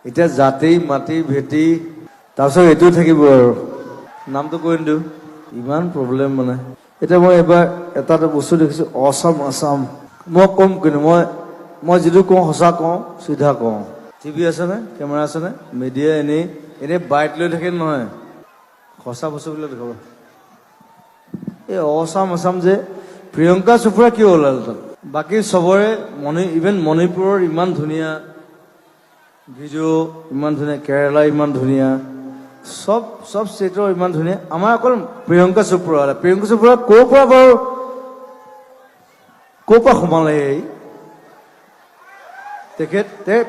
এতিয়া জাতি মাটি ভেটি তাৰপিছত এইটো থাকিব আৰু নামটো কৈ নিদিওঁ, ইমান প্ৰব্লেম মানে। এতিয়া মই এবাৰ এটা এটা বস্তু দেখিছোঁ, অছাম আছাম। মই ক'ম কিন্তু মই যিটো কওঁ সঁচা কওঁ, চিধা কওঁ। টিভি আছেনে, কেমেৰা আছেনে, মিডিয়া এনেই এনেই বাইট লৈ থাকে নহয়, সঁচা বস্তুবিলাক দেখাব। এই অছাম আছাম যে প্ৰিয়ংকা চোপ্ৰা কিয় ওলাল তাত? বাকী চবৰে ইভেন মণিপুৰৰ ইমান ধুনীয়া ভিডিঅ', ইমান ধুনীয়া, কেৰেলা ইমান ধুনীয়া, চব চব ষ্টেটৰ ইমান ধুনীয়া, আমাৰ অকল প্ৰিয়ংকা চোপ্ৰা ওলাল। প্ৰিয়ংকা চোপ্ৰা ক'ৰ পৰা বাৰু, ক'ৰ পৰা সোমালে এই?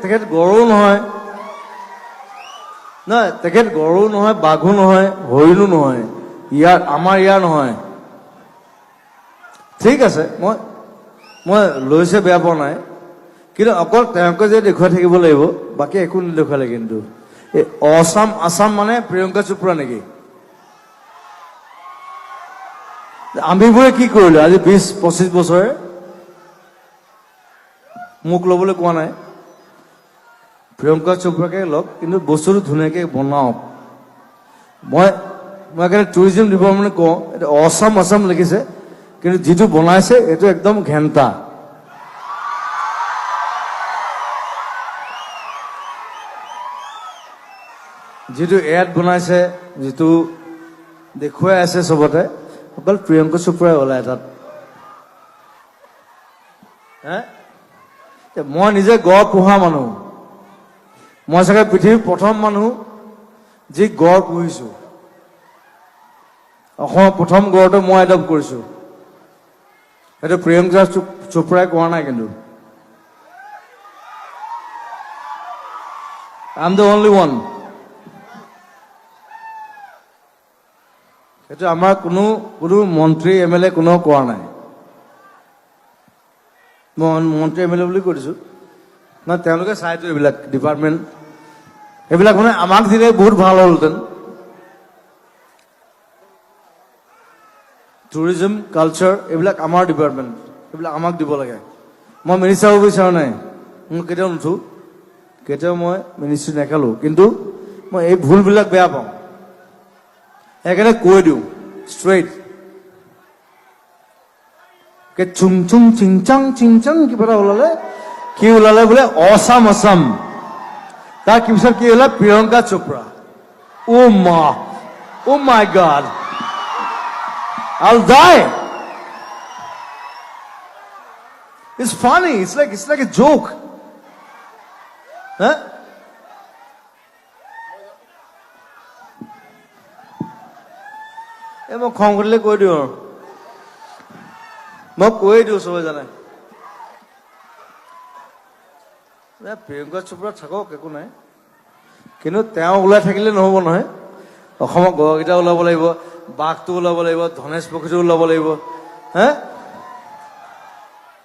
তেখেত গঁড়ো নহয়, নহয়, তেখেত গঁড়ো নহয়, বাঘো নহয়, হৰিণো নহয়, ইয়াৰ আমাৰ ইয়াৰ নহয়। ঠিক আছে, মই লৈছে বেয়া পোৱা নাই, কিন্তু অকল তেওঁকে যে দেখুৱাই থাকিব লাগিব, বাকী একো নেদেখুৱালে। কিন্তু এই অছাম আছাম মানে প্ৰিয়ংকা চোপ্ৰা নেকি? আমিবোৰে কি কৰিলো আজি 20-25 বছৰে? মোক ল'বলৈ কোৱা নাই, প্ৰিয়ংকা চোপ্ৰাকে লওক, কিন্তু বস্তুটো ধুনীয়াকৈ বনাওক। মই সেইকাৰণে টুৰিজিম ডিপাৰ্টমেণ্ট কওঁ, এইটো অছাম আছাম লিখিছে, কিন্তু যিটো বনাইছে এইটো একদম ঘেণ্টা। যিটো এড বনাইছে, যিটো দেখুৱাই আছে চবতে, অকল প্ৰিয়ংকা চোপ্ৰাই ওলায় তাত। হে, মই নিজে গড় পোহা মানুহ, মই চাগে পৃথিৱীৰ প্ৰথম মানুহ যি গড় পুহিছো। অসমৰ প্ৰথম গড়টো মই এডপ্ট কৰিছো। সেইটো প্ৰিয়ংকা চোপ্ৰাই কোৱা নাই, কিন্তু I am the only one. সেইটো আমাৰ কোনো কোনো মন্ত্ৰী এম এল এ কোনেও কোৱা নাই। মই মন্ত্ৰী এম এল এ বুলি কৈ দিছোঁ নহয়, তেওঁলোকে চাইতো এইবিলাক ডিপাৰ্টমেণ্ট, সেইবিলাক মানে আমাক দিলে বহুত ভাল হ'লহেঁতেন। টুৰিজম, কালচাৰ, এইবিলাক আমাৰ ডিপাৰ্টমেণ্ট, এইবিলাক আমাক দিব লাগে। মই মিনিষ্টাৰ হ'ব বিচৰা নাই, মই কেতিয়াও নুঠো, কেতিয়াও মই মিনিষ্ট্ৰি নেখেলোঁ, কিন্তু মই এই ভুলবিলাক বেয়া পাওঁ, সেইকাৰণে কৈ দিওঁ ষ্ট্ৰেইট। চুং চুং চিং চাং চিং চাং কিবা এটা ওলালে, কি ওলালে বোলে অছাম আছাম, তাৰ পিছত কি ওলালে প্ৰিয়ংকা চোপ্ৰা। অ' মা, oh my God, I'll die. It's funny. It's like a joke. Huh? এই মই খং কৰিলে কৈ দিওঁ আৰু, মই কৈয়ে দিওঁ, চবে জানে। প্ৰিয়ংকা চোপ্ৰা থাকক, একো নাই, কিন্তু তেওঁ ওলাই থাকিলে নহ'ব নহয়। অসমৰ গড়কেইটা ওলাব লাগিব, বাঘটো ওলাব লাগিব, ধনেশ পক্ষীটো ওলাব লাগিব। হে,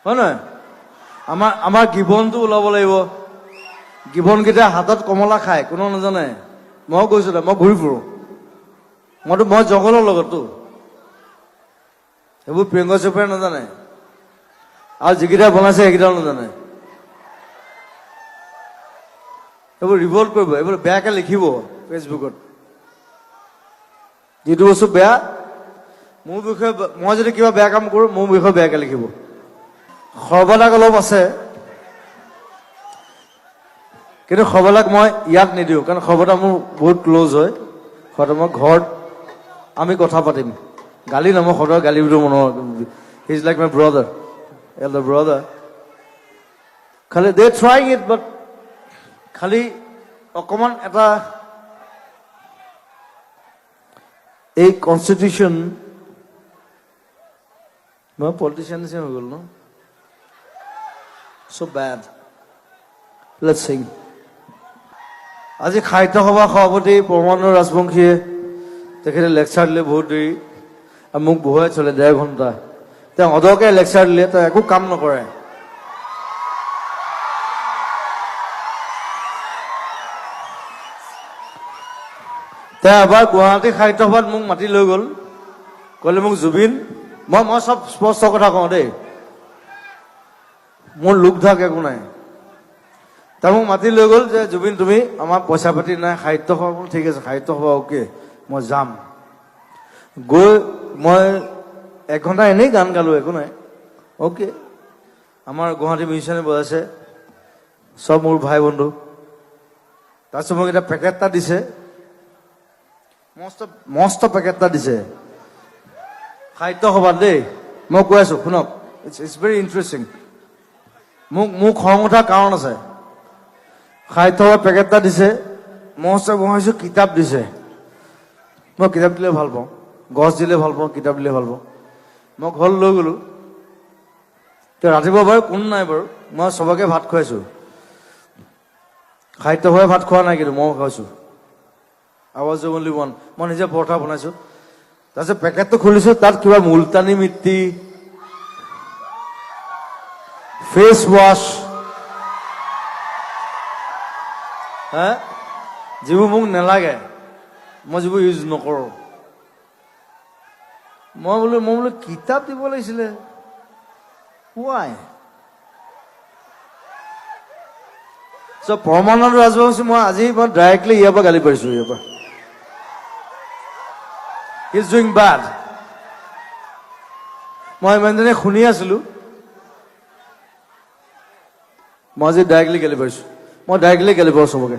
হয় নহয়? আমাৰ আমাৰ গিবনটো ওলাব লাগিব। গিবনকেইটা হাতত কমলা খায়, কোনো নাজানে। মই গৈছো, মই ঘূৰি ফুৰোঁ, মই জংঘলৰ লগততো, সেইবোৰ প্ৰিয়ংকা চোপ্ৰাই নাজানে, আৰু যিকেইটা বনাইছে সেইকেইটাও নাজানে। সেইবোৰ ৰিভল্ট কৰিব, এইবোৰ বেয়াকে লিখিব ফেচবুকত। যিটো বস্তু বেয়া মোৰ বিষয়ে, মই যদি কিবা বেয়া কাম কৰোঁ, মোৰ বিষয়ে বেয়াকে লিখিব। সৰ্বদাক অলপ আছে, কিন্তু সৰ্বদাক মই ইয়াত নিদিওঁ, কাৰণ সৰ্বদা মোৰ বহুত ক্ল'জ হয়। সদায় মই ঘৰত আমি কথা পাতিম, গালি নমই, সদায় গালি দিব মনৰ। He is like my brother, elder brother. খালি দে ট্ৰাইং it, বাট খালি অকণমান এটা এই কনষ্টিটিউশ্যন, মই পলিটিচিয়ান নিচিনা হৈ গ'ল ন, চ' বেড। Let's Singh. আজি সাহিত্য সভা সভাপতি পৰমানন্দ ৰাজবংশীয়ে তেখেতে লেকচাৰ দিলে বহুত দেৰি, আৰু মোক বহুৱাই চলে 1.5 ঘণ্টা। তেওঁ অদৰকাৰী লেকচাৰ দিলে, তেওঁ একো কাম নকৰে। তেওঁ এবাৰ গুৱাহাটী সাহিত্য সভাত মোক মাতি লৈ গ'ল, ক'লে মোক, জুবিন, মই চব স্পষ্ট কথা কওঁ দেই, মোৰ লোক ঢাক একো নাই। তাৰ মোক মাতি লৈ গ'ল যে জুবিন, তুমি আমাৰ পইচা পাতি নাই, সাহিত্য সভা। বোলো ঠিক আছে, সাহিত্য সভা, অ'কে, মই যাম। গৈ মই এঘণ্টা এনেই গান গালোঁ, একো নাই, অ'কে। আমাৰ গুৱাহাটী মিউজিচিয়ানে বজাইছে, চব মোৰ ভাই বন্ধু। তাৰপিছত মোক এতিয়া পেকেট এটা দিছে, মস্ত মস্ত পেকেট এটা দিছে সাহিত্য সভাত দেই। মই কৈ আছো শুনক, it's very interesting. মোক খং উঠাৰ কাৰণ আছে। সাহিত্য সভাৰ পেকেট এটা দিছে মস্ত, মই ভাবিছোঁ কিতাপ দিছে। মই কিতাপ দিলে ভাল পাওঁ, গছ দিলে ভাল পাওঁ, কিতাপ দিলে ভাল পাওঁ। মই ঘৰত লৈ গ'লো। তো ৰাতিপুৱা বাৰু কোনো নাই বাৰু, মই চবকে ভাত খুৱাইছোঁ। সাহিত্য সভাই ভাত খোৱা নাই, কিন্তু ময়ো খুৱাইছোঁ। I was the only one. মই নিজে পৰঠা বনাইছোঁ। তাৰপিছত পেকেটটো খুলিছোঁ, তাত কিবা মুলতানি মিট্টি, ফেচ ৱাছ হে, যিবোৰ মোক নালাগে, মই যিবোৰ ইউজ নকৰোঁ। মই বোলো কিতাপ দিব লাগিছিলে, ৱাই? চ' পৰমানন্দ ৰাজবংশী, মই আজি মই ডাইৰেক্টলি ইয়াৰ পৰা গালি পাৰিছোঁ, ইয়াৰ পৰা। Is doing bad. মই ইমান দিনে শুনি আছিলো, মই আজি ডাইৰেক্টলি গালি পাৰিছোঁ। মই ডাইৰেক্টলি গালি পাৰোঁ চবকে।